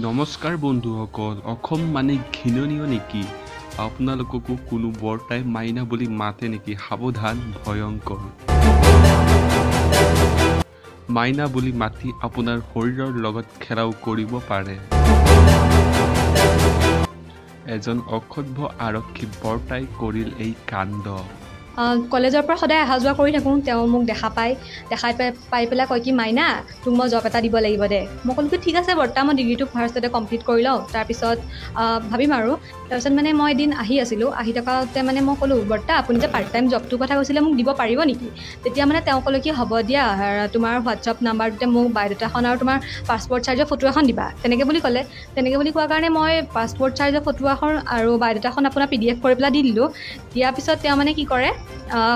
নমস্কাৰ বন্ধুসকল, অসম মানে ঘৃণনীয় নেকি? আপোনালোককো কোনো বৰতাই মাইনা বুলি মাতে নেকি? সাৱধান, ভয়ংকৰ। মাইনা বুলি মাতি আপোনাৰ শৰীৰৰ লগত খেলাও কৰিব পাৰে। এজন অসভ্য আৰক্ষী বৰতাই কৰিল এই কাণ্ড। কলেজৰ পৰা সদায় অহা যোৱা কৰি থাকোঁ। তেওঁ মোক দেখা পায়, দেখাই পাই পাই পেলাই কয় কি, "মাইনা, তোক মই জব এটা দিব লাগিব দে।" মই ক'লোঁ কি, "ঠিক আছে বৰ্তা, মই ডিগ্ৰীটো ফাৰ্ষ্টতে কমপ্লিট কৰি লওঁ, তাৰপিছত ভাবিম আৰু।" তাৰপিছত মানে মই এদিন আহি আছিলোঁ। আহি থকাতে মানে মই ক'লোঁ, "বৰ্তা, আপুনি যে পাৰ্ট টাইম জবটোৰ কথা কৈছিলে, মোক দিব পাৰিব নেকি?" তেতিয়া মানে তেওঁ ক'লে কি, "হ'ব দিয়া, তোমাৰ হোৱাটছআপ নাম্বাৰটোতে মোক বায়'ডাটাখন আৰু তোমাৰ পাছপৰ্ট চাইজৰ ফটো এখন দিবা।" তেনেকৈ বুলি ক'লে। তেনেকৈ বুলি কোৱাৰ কাৰণে মই পাছপৰ্ট চাইজৰ ফটো এখন আৰু বায়'ডাটাখন আপোনাৰ পিডিএফ কৰি পেলাই দি দিলোঁ। দিয়াৰ পিছত তেওঁ মানে কি কৰে,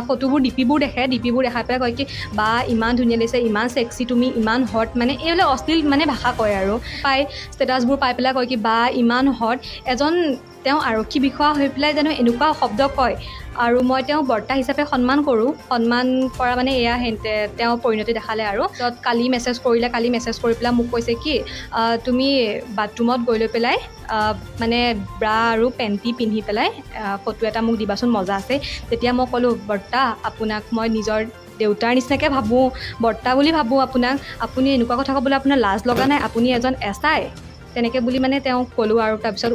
ফটোবোৰ, ডিপিবোৰ দেখে। ডিপিবোৰ দেখাই পেলাই কয় কি, "বা, ইমান ধুনীয়া লাগিছে, ইমান চেক্সি তুমি, ইমান হট।" মানে এইবিলাক অশ্লীল মানে ভাষা কয় আৰু পাই ষ্টেটাছবোৰ পাই পেলাই কয় কি, "বা, ইমান হট।" এজন তেওঁ আৰক্ষী বিষয়া হৈ পেলাই জানো এনেকুৱা শব্দ কয়? আৰু মই তেওঁক বৰ্তা হিচাপে সন্মান কৰোঁ। সন্মান কৰা মানে এয়া তেওঁ পৰিণতি দেখালে। আৰু পিছত কালি মেছেজ কৰিলে। কালি মেছেজ কৰি পেলাই মোক কৈছে কি, "তুমি বাথৰুমত গৈ লৈ পেলাই মানে ব্ৰা আৰু পেণ্টি পিন্ধি পেলাই ফটো এটা মোক দিবাচোন, মজা আছে।" তেতিয়া মই ক'লোঁ, "বৰ্তা, আপোনাক মই নিজৰ দেউতাৰ নিচিনাকৈ ভাবোঁ, বৰ্তা বুলি ভাবোঁ আপোনাক। আপুনি এনেকুৱা কথা ক'বলৈ আপোনাৰ লাজ লগা নাই? আপুনি এজন এছ I." তেনেকৈ বুলি মানে তেওঁক ক'লোঁ। আৰু তাৰপিছত